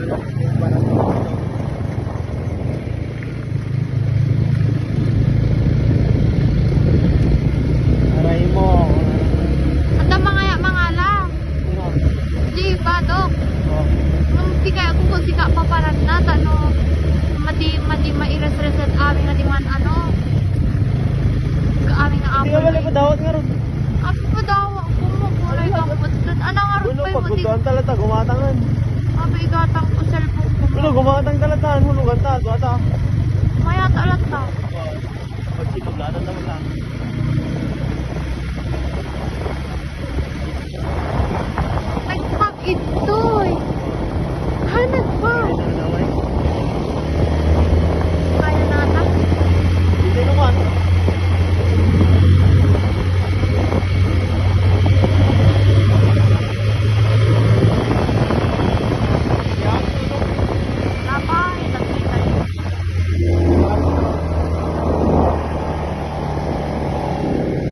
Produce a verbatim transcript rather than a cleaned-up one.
Aray mo. Ata mangaya mangala. Di ba, Dok? Oh. Nung di kaya kung sika paparan na, ta no, madi, madi mairas-reset amin nga di man ano. Kaamin nga Di ka apple. Balik ko dawat nga ron. Apo pa daw, ako mo, kulay ka mo. Ano nga ron Ulo, pa yung mutik? Pagkutuan talaga, gumatangan. Apo, igatang ko cellphone ko. Ulo, gumatang talaga, ano, lugan ta, duwata. Maya talaga. Pagsinuglatan na lang. Nagpag-itoy.